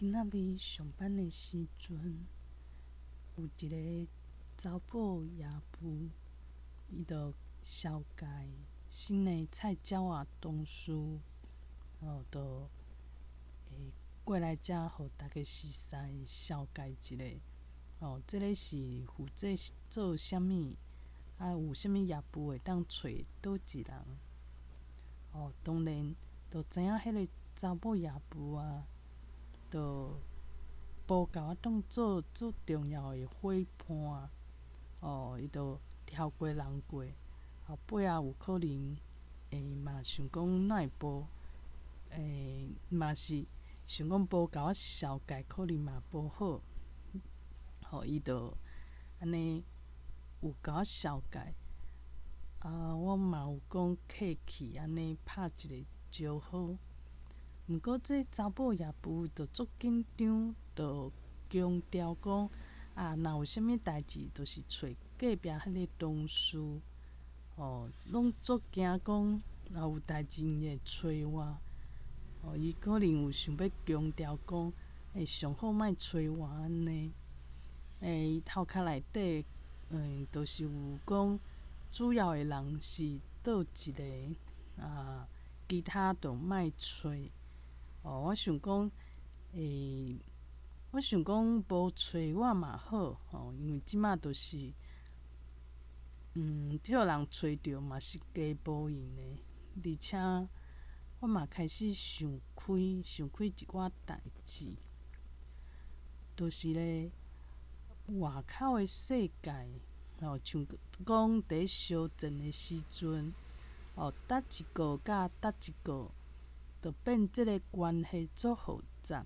今仔日上班的時陣，有一个查某業務，伊就紹介新的菜鳥仔同事，哦，就會過來遮，予逐家熟似紹介一下。哦，這个是負責做啥物？啊，有啥物業務會當揣佗一人？哦，當然，就知影彼个查某業務啊，就無共我當做足重要的伙伴。哦，伊就跳過人過，後尾仔有可能會嘛想講哪會無，嘛是想講無共我紹介，可能嘛無好。予伊就按呢有共我紹介，啊，我嘛有講客氣按呢拍一个招呼。毋過這查某業務就足緊張，就強調講啊，若有啥物代誌，就是揣隔壁彼个同事，哦，攏足驚講若有代誌𪜶會揣我。哦，伊可能有想欲強調講，欸，上好莫揣我按呢。欸，伊頭殼內底，就是有講主要的人是佗一个，啊，其他就莫揣。哦，我想講，欸，我想講無揣我嘛好，吼，因為這馬就是，予人揣著嘛是加無閒的，而且我嘛開始想開，想開一寡代誌，就是咧外口的世界，吼，像講佇咧相戰的時陣，哦，佗一國佮佗一國，就變這个關係足複雜。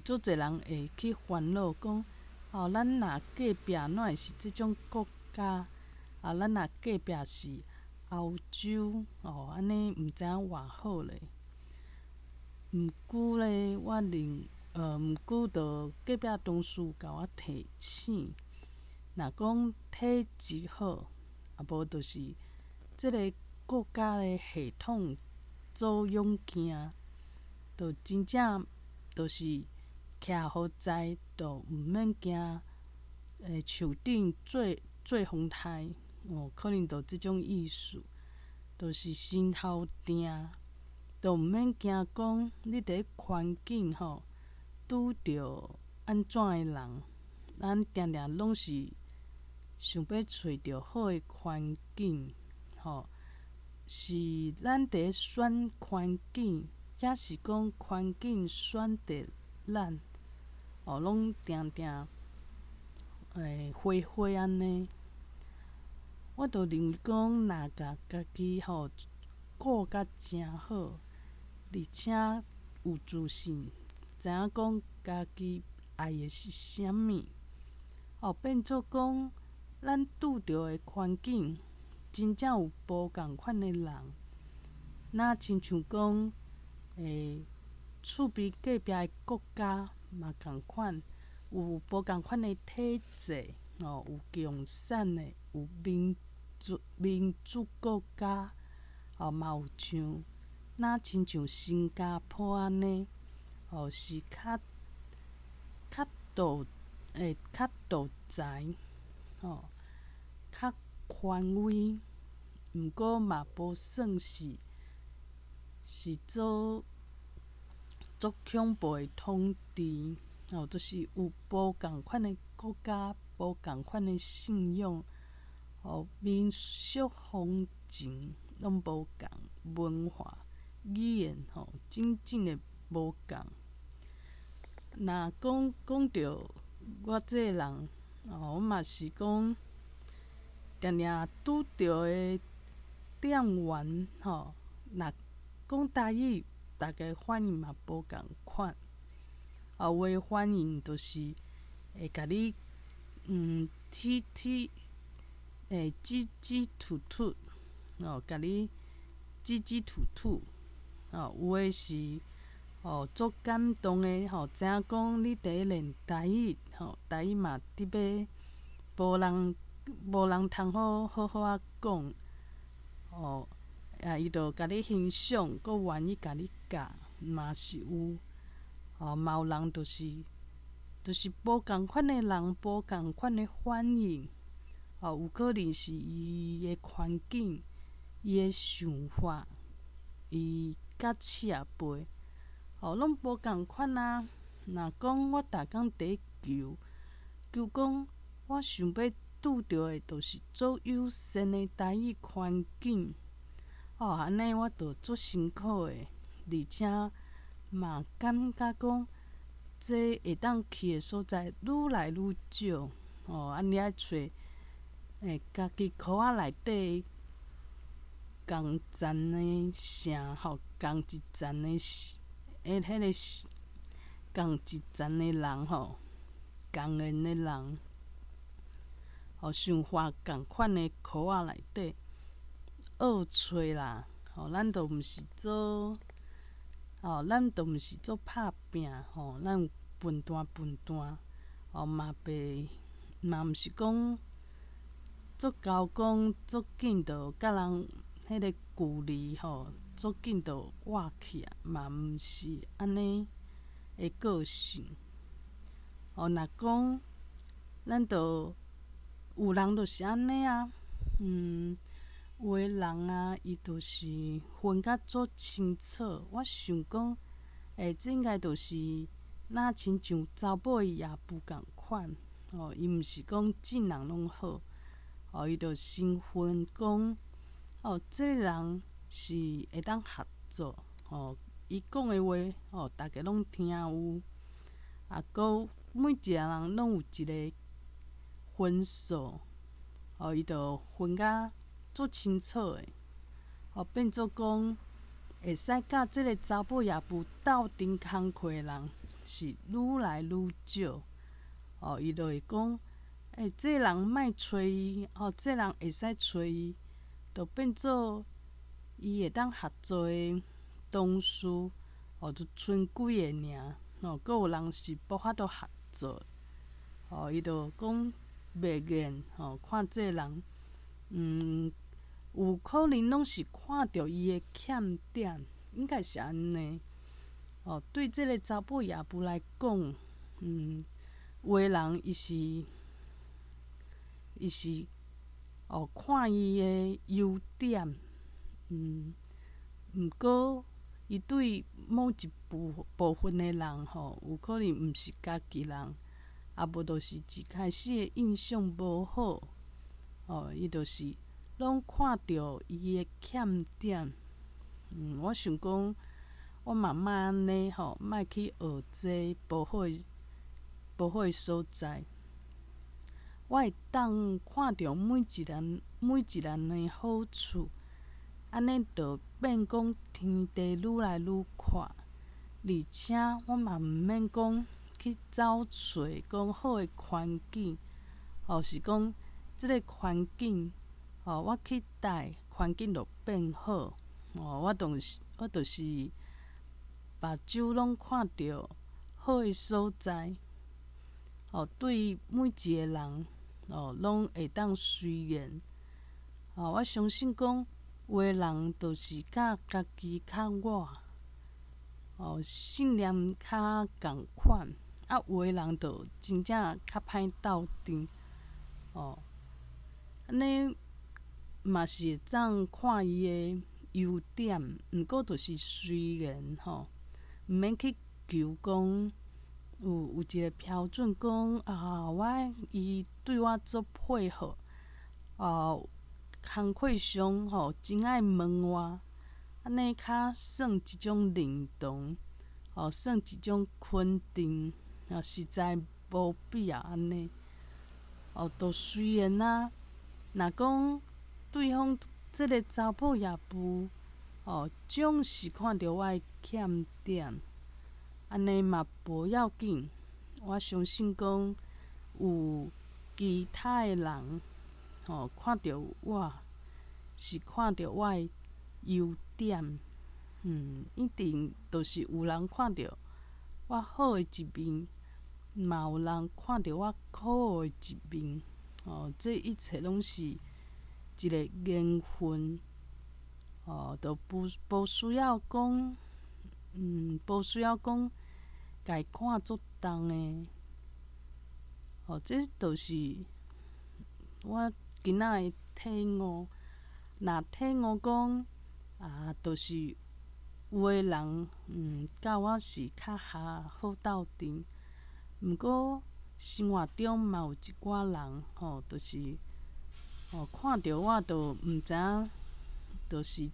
足濟人會去煩惱講，哦，咱若隔壁哪會是這種國家？啊，咱若隔壁是歐洲，哦，按呢毋知影偌好咧。毋過咧，我認，毋過就隔壁同事共我提醒，若講體質好，啊無就是這个國家的系統做勇健，就真正就是徛予在，就毋免驚，樹頂做風颱，哦，可能就這種意思，就是身頭定，就毋免驚講你佇咧環境吼拄著按怎的人，咱定定攏是想欲揣著好的環境，吼，是咱佇咧選環境，抑是講環境選擇咱，哦，攏定定會花花按呢。我就認為講，若共家己吼顧甲誠好，而且有自信，知影講家己愛的是啥物，哦，變做講咱拄著的環境，真正有無仝款的人，若親像講，厝邊隔壁的國家嘛仝款，有無仝款的體制，哦，有共產的，有民主國家，哦，嘛有像若親像新加坡按呢，哦，是較獨裁，吼，較權威，毋過嘛無算是做足恐怖的統治，哦，就是有無仝款的國家，無仝款的信仰，哦，民俗風情攏無仝，文化、語言吼，真正的無仝。若講講著我這个人，哦，我嘛是講，定定拄著的店員吼，若講台語，逐家反應嘛無仝款。啊，有的反應就是會共你踢踢，會指指突突，哦，共你指指突突，哦，有的是哦足感動的吼，知影講你佇咧練台語，吼，台語嘛得欲無人通好好好仔講，哦，啊，伊就共你欣賞，閣願意共你教，嘛是有。哦，嘛有人就是無仝款的人，無仝款的反應。哦，有可能是伊的環境，伊的想法，伊佮赤背，哦，攏無仝款啊。若講我逐工佇咧求，求講我想欲拄著的，就是足友善的台語環境。哦，按呢我就足辛苦的，而且嘛感覺講，這會當去的所在愈來愈少。哦，按呢愛揣，家己箍仔內底仝層的城吼，仝一層的，彼个仝一層的人吼，仝緣的人，吼，想法仝款的箍仔內底學揣啦，吼，咱就毋是做拍拚吼，咱笨蛋笨蛋，哦，嘛袂，嘛毋是講足𠢕講足緊就佮人彼个距離吼，足緊就倚起啊，嘛毋是按呢的個性。哦，若講咱就有人就是按呢啊，有的人啊，伊就是分甲足清楚。我想講，這應該就是若親像查某的野夫仝款，哦，伊毋是講眾人攏好，哦，伊就先分講，哦，這个人是會當合作，哦，伊講的話，哦，逐家攏聽有，啊，閣每一個人攏有一個分數，哦，伊就分甲足清楚的，哦，變做講會使佮這个查某野夫鬥陣工課的人是愈來愈少，哦，伊就會講，這个人莫揣伊，哦，這个人會使揣伊，就變做伊會當合作的同事，哦，就賰幾个爾，哦，閣有人是無法度合作，哦，伊就講袂見，吼，看這个人，有可能攏是看著伊的欠點，應該是按呢。哦，對這个查某野夫來講，有的人伊是哦，看伊的優點，毋過伊對某一部分的人吼，有可能毋是家己人，啊無就是一開始的印象無好，哦，伊就是攏看著伊的欠點。我想講，我嘛莫按呢吼，莫去學這無好的所在。我會當看著每一人的好處，按呢就變講天地愈來愈闊，而且我嘛毋免講去走揣講好的環境，或是講這个環境，哦，我去佗環境就變好，哦，我就是目睭攏看著好的所在，哦，對每一个人，哦，攏會當隨緣，哦，我相信講有的人就是佮家己較倚，哦，信念較仝款，啊，有的人就真正較歹鬥陣，哦，按呢嘛是會當看伊的優點，毋過就是隨緣吼，毋免去求講有一个標準講啊，我伊對我足配合，哦，工課上吼真愛問我，按呢較算一種認同，哦，算一種肯定，哦，實在無必要按呢，哦，就隨緣啊。若講對方這个查某野夫，哦，總是看著我的欠點，按呢嘛無要緊。我相信講有其他的人，吼，看著我是看著我的優點，一定就是有人看著我好的一面，嘛有人看著我可惡的一面，哦，這一切攏是一个緣分，哦，就無需要講，無需要講，共伊看足重的。吼，這就是我今仔的體悟。若體悟講啊，就是有的人，佮我是較合好鬥陣，毋過生活中嘛有一寡人，吼，就是吼看著我就毋知影，就是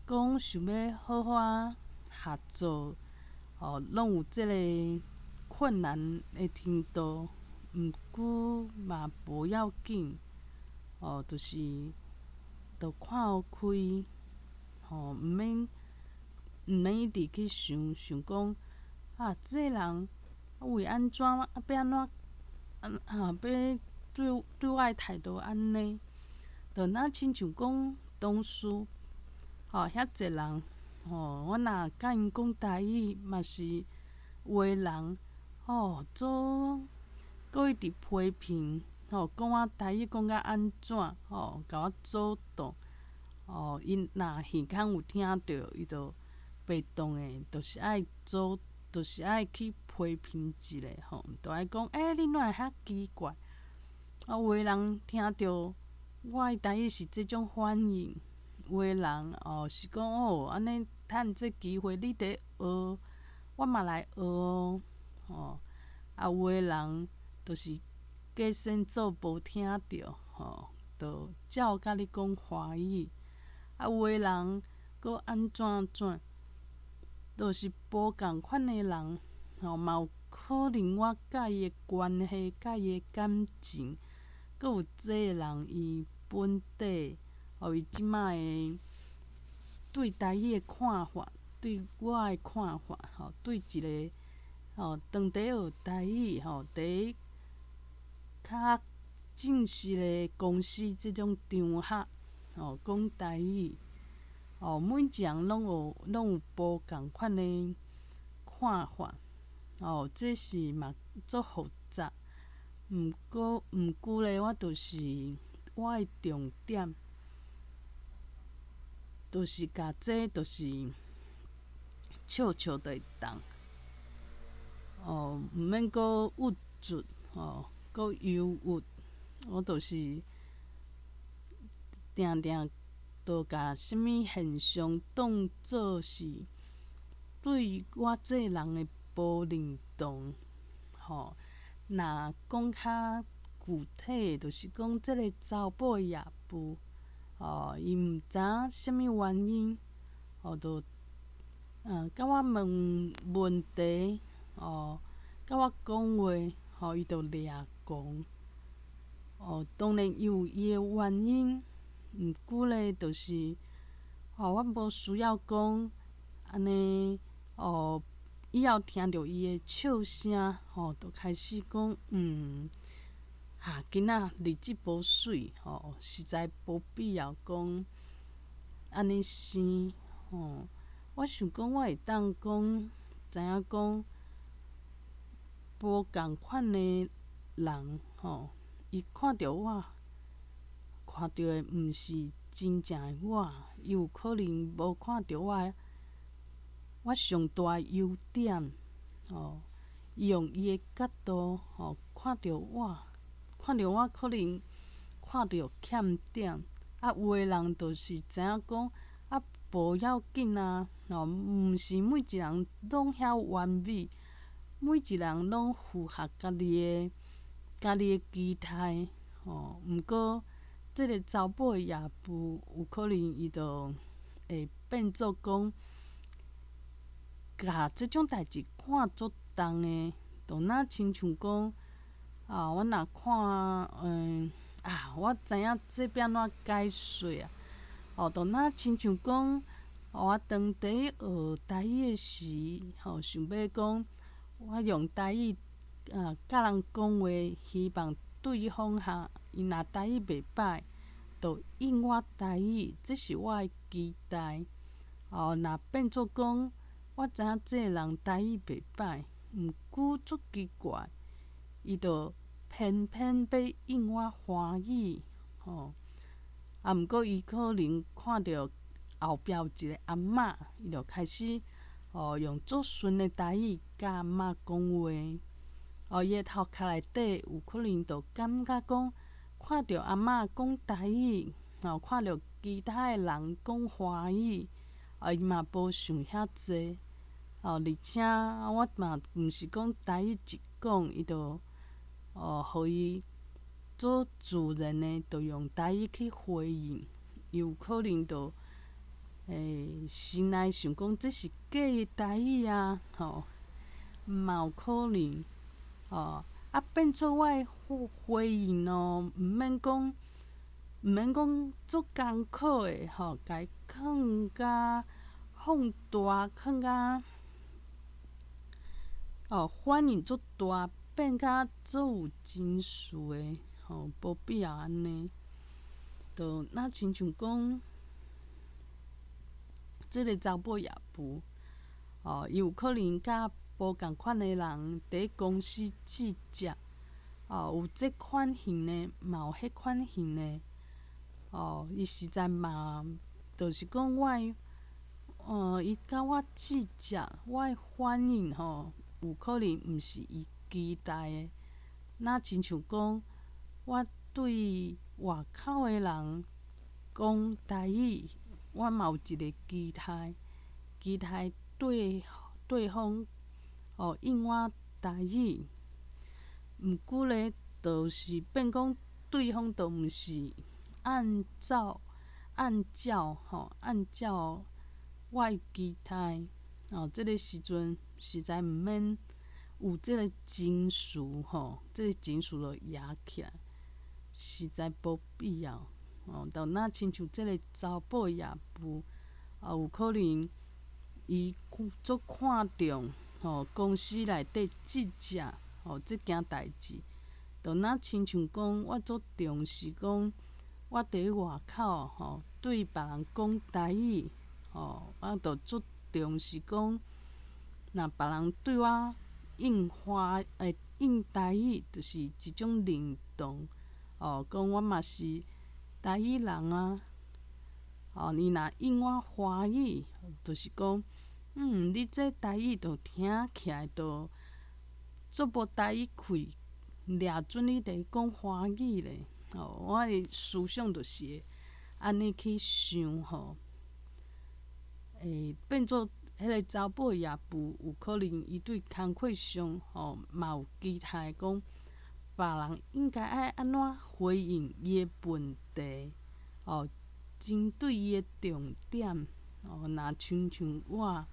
講想欲好好仔合作，吼，攏有這个困難的程度，毋過嘛無要緊，吼，就是就看予開，吼，毋免一直去想想講，啊，這个人為按怎啊，欲按怎啊，欲對我的態度按呢？就若親像講當時，吼，遐濟人，吼，我若共𪜶講台語，嘛是有的人，吼，做閣一直批評，吼，講我台語講甲按怎，吼，共我阻擋，吼，𪜶若耳空有聽著，伊就袂當的，就是愛阻，就是愛去批評一下，吼，就愛講，欸，你哪會遐奇怪？啊，有的人聽著我的台語是這種反應，有的人哦是講哦，按呢趁這機會你佇學，我嘛來學哦，吼，啊，有的人就是假裝做無聽著，吼，就照共你講華語，啊，有的人閣按怎按怎，就是無仝款的人，吼，嘛有可能我佮伊的關係、佮伊的感情，閣有這个人伊本底，予伊這擺的對台語的看法，對我的看法，吼，對一个吼當地學台語吼，佇較正式的公司這種場合，吼，講台語，吼，每一人攏有無仝款的看法，吼，這是嘛足複雜。毋過咧，我就是我的重點，就是共這就是笑笑就會當，哦，毋免閣鬱卒，吼，閣憂鬱，我就是定定都共啥物現象當做是對我這个人的無認同，吼。若講較具體，就是講這个查某的業務，吼，伊毋知影啥物原因，吼，就共我問問題，哦，共我講話，吼，伊就掠狂。哦，當然伊有伊的原因，毋過咧，就是，吼，我無需要講按呢，哦。以後聽著伊的笑聲，吼，就開始講，哈，囡仔日子無媠，吼，實在無必要講按呢生，吼。我想講，我會當講，知影講，無仝款的人，吼，伊看著我，看著的毋是真正的我，伊有可能無看著我。我上大優點，吼，伊用伊的角度，吼，看著我，看著我可能看著欠點，啊，有的人就是知影講，啊，無要緊啊，吼，毋是每一人攏遐完美，每一人攏符合家己的期待，吼。毋過，這个查某的業務有可能伊就會變做講，共這種代誌看足重的，就若親像講，啊，我若看，啊，我知影這欲按怎解說啊，哦，就若親像講，我當佇學台語的時，吼，想欲講，我用台語啊，佮人講話，希望對方哈，伊若台語袂歹，就應我台語，這是我的期待。哦，若變做講，我知影這个人台語袂歹，毋過足奇怪，伊就偏偏欲應我華語，吼。啊，毋過伊可能看著後壁有一个阿嬤，伊就開始哦，用足順的台語佮阿嬤講話。哦，伊的頭殼內底有可能就感覺講，看著阿嬤講台語，哦，看著其他的人講華語，啊，伊嘛無想遐濟。哦，而且我嘛毋是講台語一講，伊就哦，予伊做自然的，就用台語去回應，伊有可能就心內想講這是假的台語啊，吼，嘛有可能，哦，啊變做我的回應哦，毋免講足艱苦的，吼，共伊囥甲放大，囥甲哦，反應足大，變甲足有情緒的，吼，無必要按呢。就若親像講，這个查某業務，哦，伊有可能佮無仝款的人佇咧公司接觸，哦，有這款型的，嘛有彼款型的，哦，伊實在嘛，就是講我的，伊佮我接觸，我的反應吼，有可能毋是伊期待的。若親像講，我對外口的人講台語，我嘛有一个期待，期待對方哦應我台語。毋過咧，就是變講對方就毋是按照我的期待，哦，這个時陣實在毋免有這个情緒吼，這个情緒就壓起來，實在無必要。哦，就若親像這个查某業務，也有可能伊足看重吼公司內底職責吼這件代誌，就若親像講我足重視講，我佇咧外口吼對別人講台語，吼，我就足重視講，若別人對我應華應台語，就是一種認同，哦，講我嘛是台語人啊，哦，伊若應我華語，就是講，你這台語就聽起來就足無台語氣，掠準你佇講華語咧，哦，我的思想就是會按呢去想吼，變做彼个查某業務有可能伊對工課上吼嘛有期待，講別人應該愛按怎回應伊的問題，哦，針對伊的重點，哦，若親像我，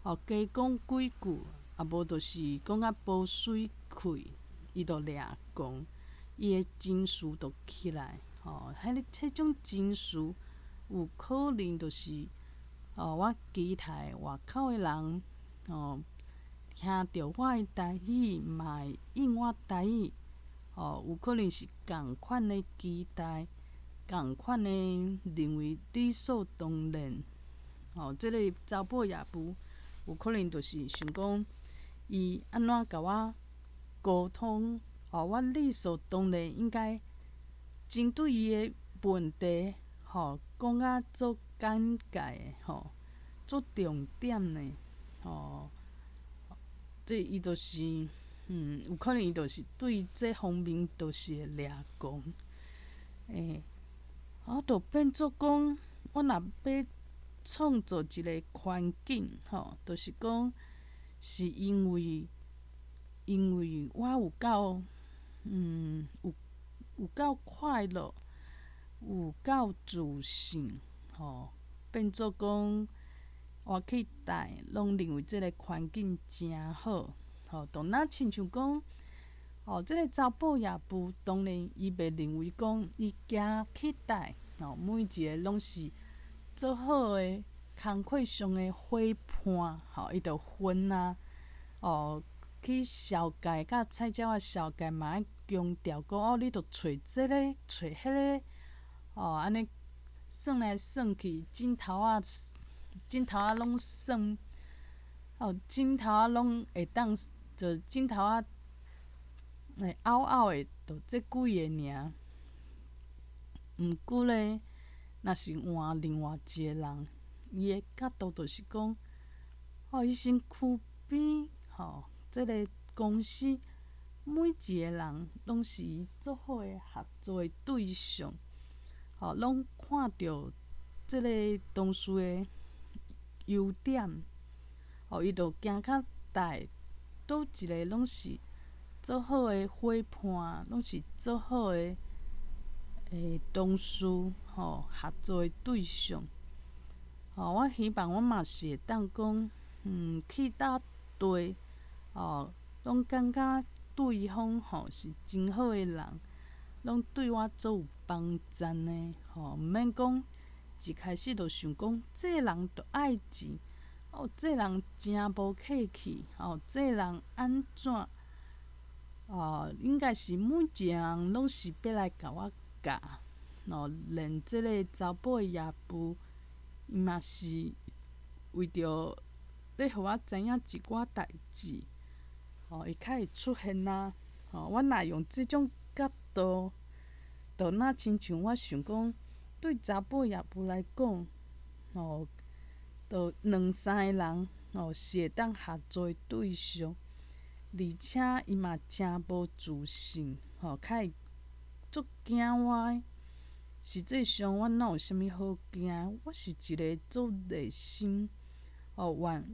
哦，加講幾句，啊無就是講甲無媠氣，伊就掠狂，伊的情緒就起來，吼，彼種情緒有可能就是，哦，我期待外口的人，哦，聽著我的台語，嘛會應我台語，哦，有可能是仝款的期待，仝款的認為理所當然，哦，這个查某業務有可能就是想講，伊按怎共我溝通，哦，我理所當然應該針對伊的問題，吼，講甲足簡介的，吼，足重點的，吼，這伊就是，有可能伊就是對這方面就是會掠狂，啊，就變做講，我若欲創造一个環境，吼，就是講，是因為我有夠快樂，有夠自信，吼，變做講，我去佗攏認為這个環境誠好，吼，就若親像講，哦，這个查某業務當然伊袂認為講伊行去佗，吼，每一个攏是做好的工課上的伙伴，吼，伊就分啊，哦，去紹介佮菜鳥仔紹介嘛愛強調講，哦，你著揣這个，揣彼个，哦，按呢算來算去，枕頭仔攏算，哦，枕頭仔攏會當，就枕頭仔會拗拗的，就這幾个爾。毋過咧，若是換另外一个人，伊的角度就是講，哦，伊身軀邊吼，這个公司每一个人攏是伊足好的合作的對象，吼，攏看著這个同事的優點，吼，伊就行較大，佗一个攏是足好的伙伴，攏是足好的同事，吼，合作的對象。吼，我希望我嘛是會當講，去佗綴，吼，攏感覺對方吼是真好的人，攏對我足有幫贊的，吼，毋免講一開始就想講這个人著愛錢，哦，這个人誠無客氣，吼，這个人按怎，哦，應該是每一个人攏是欲來共我教，哦，連這个查埔的業務，伊嘛是為著欲予我知影一寡代誌，吼，伊較會出現啊，吼，我若用這種角度，就若親像我想講，對查埔業務來講，吼，就兩三个人，吼，是會當合作的對象，而且伊嘛誠無自信，吼，較會足驚我的。實際上，我哪有啥物好驚？我是一个足熱心，吼，願